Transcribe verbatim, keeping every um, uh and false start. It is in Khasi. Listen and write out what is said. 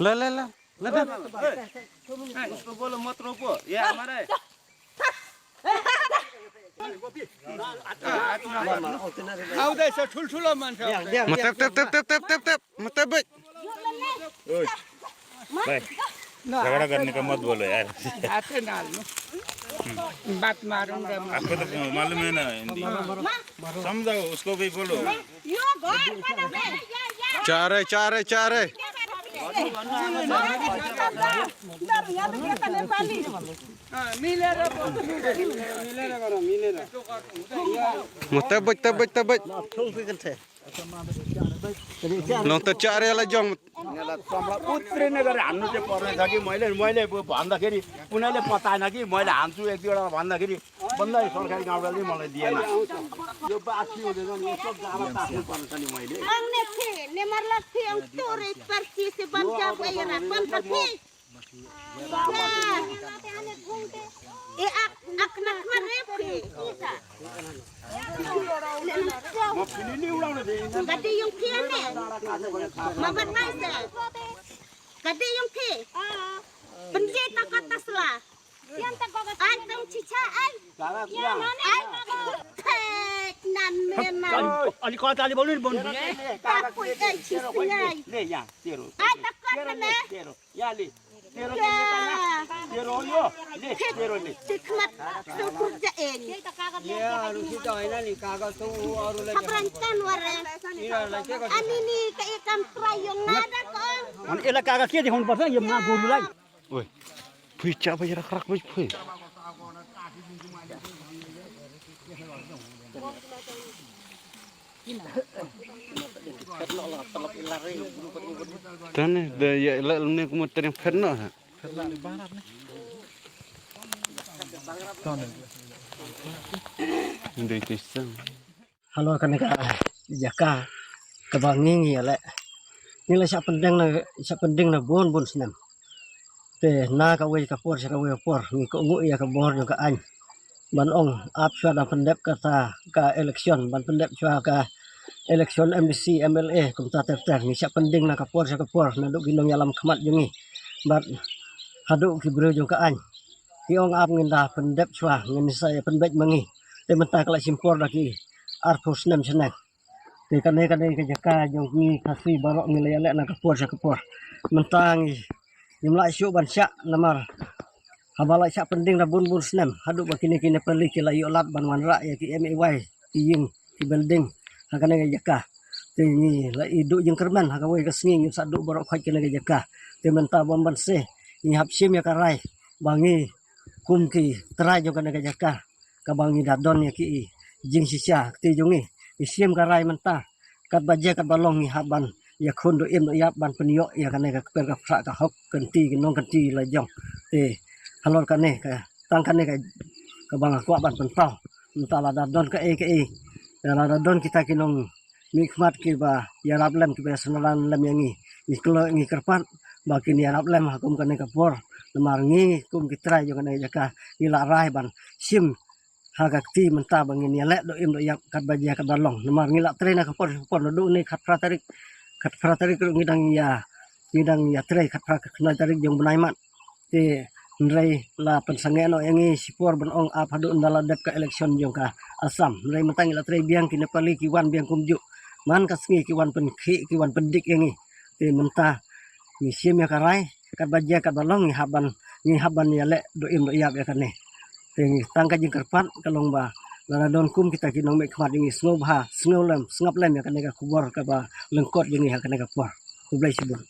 La, la, la. La, la. Hey, hey, इसको बोलो मत रोको, ये हमारा है। Au dai sa thul thul man sa. Mata tep tep tep tep tep tep. Mata bai. भाई, झगड़ा करने का मत बोलो यार। आते ना लो। बात मारूंगा मैं। आपको तो मालूम है ना हिंदी। समझाओ, उसको भी बोलो। चार है, चार है, चार है। Mo tebej, tebej, tebej. Long ta chare la jong. Ngala samla utre ne gare anu je pore thaki moile, moile bo banda keri. Punale pata na ki moile ansu ek dui banda keri. Banda hi sorkari gaon wali mole diye na. Yo ba achi ho jayega, ye sab jala ta achi paresani moile. Ang ne thi, ne marla thi ang tore parsi se ban kya ko era ban thi. ये आंख, आंख नक मर रे थे। Kati yung kiya ne. Mabat mai se. Kati yung ki. Penje takot tasla. Ai tong chicha ai. Ai. Thek nan me na. Ali ko ta ali bolin bon. Takut ai chisngai. Le ya, tero. Ai takot ne. Tero. Ya le. Tero, tero, tero, yo, le, tero, le. Tikmat, tu kurja en. Ye, aru si to, ina ni kaga tu, aru le. Hapran kan ware. Ina le, ke ko. Ani ni ka ikam try yung nada ko. An ila kaga ke di hon basa, ye ma guru lai. Oi. Phui cha ba rak rak phui. Tane da ya la ne kuma tane phet no ha. Ndei te sang. Halor kane ka jaka kaba ngi ngi ïaleh. Ngi la shah pyndeng na, shah pyndeng na bun bun snem. Te na kawei ka por sha kawei ka por ngi kohnguh ïa ka bor jong ka aiñ ban ong ap shuwa da pyndep kata ka election, ban pyndep shuwa ka election M D C, M L A kumta ter ter. Ngi shah pyndeng na ka por sha ka por naduh ki nongïalam khmat jong ngi bad haduh ki briew jong ka aiñ. Ki ong ap ngin da pyndep shuwa, ngin sa ïa pynbeit ma ngi. Te mynta ka la shim por da ki arphew snem shaneng. Te kane kane ka jaka jong ngi Khasi baroh ngi la ïaleh na ka por sha ka por. Mynta ngi ngim lah shuh ban shah namar haba la shah pyndeng da bun bun snem haduh ba kine ki Nepali ki la ïoh lad ban wanrah ïa ki M A Y, ki ïing, ki building ha kane ka jaka. Te ngi la i duh jingkyrmen ha kawei ka sngi ngin sa duh baroh khoit kane ka jaka. Te mynta bym banse ngi hap shim ïa ka rai ba ngi kum ki trai jong kane ka jaka kaba ngi da don ïa ki jingshisha kti jong ngi. Ngi shim ka rai mynta katba jia katba long ngi hap ban ïakhun duh im duh ïap ban pynïoh ïa kane ka kper ka phrah ka hok kynti ki nongkynti la jong. Te halor kane ka tang kane ka kaba nga kwah ban pynpaw. Mynta lada don kaei kaei, lada don kita ki nong mihkhmat kiba ïarap lem, kiba ïasnohlan lem ïa ngi, ngi kyrpad ba kin ïarap lem ha kum kane ka por. Namar ngi kum ki trai jong kane ka jaka ngi la rai ban shim ha ka kti mynta ba ngin ïaleh duh im duh ïap katba jia katba long. Namar ngi la trei na ka por sha ka por naduh ne khatphra tarik, khatphra tarik ruh ngi dang ïa, ngi dang ïa trei khatphra khatkhyndai tarik jong u bnai March. Te hynrei la pynsangeh noh ïa ngi shipor ban ong ap haduh ynda la dep ka election jong ka Assam. Hynrei mynta ngi la trei biang, ki Nepali ki wan biang kumjuh. Man ka sngi ki wan pynkhih, ki wan pyndik ïa ngi. Te mynta ngi shim ïa ka rai katba jia katba long ngi hap ban, ngi hap ban ïaleh duh im duh ïap ïa kane. Te ngi tang ka jingkyrpad ka long ba lada don kum kita ki nongmihkhmat jong ngi sngewbha sngap lem, sngap lem ïa kane ka khubor kaba lyngkot jong ngi ha kane ka por. Khublei shibun.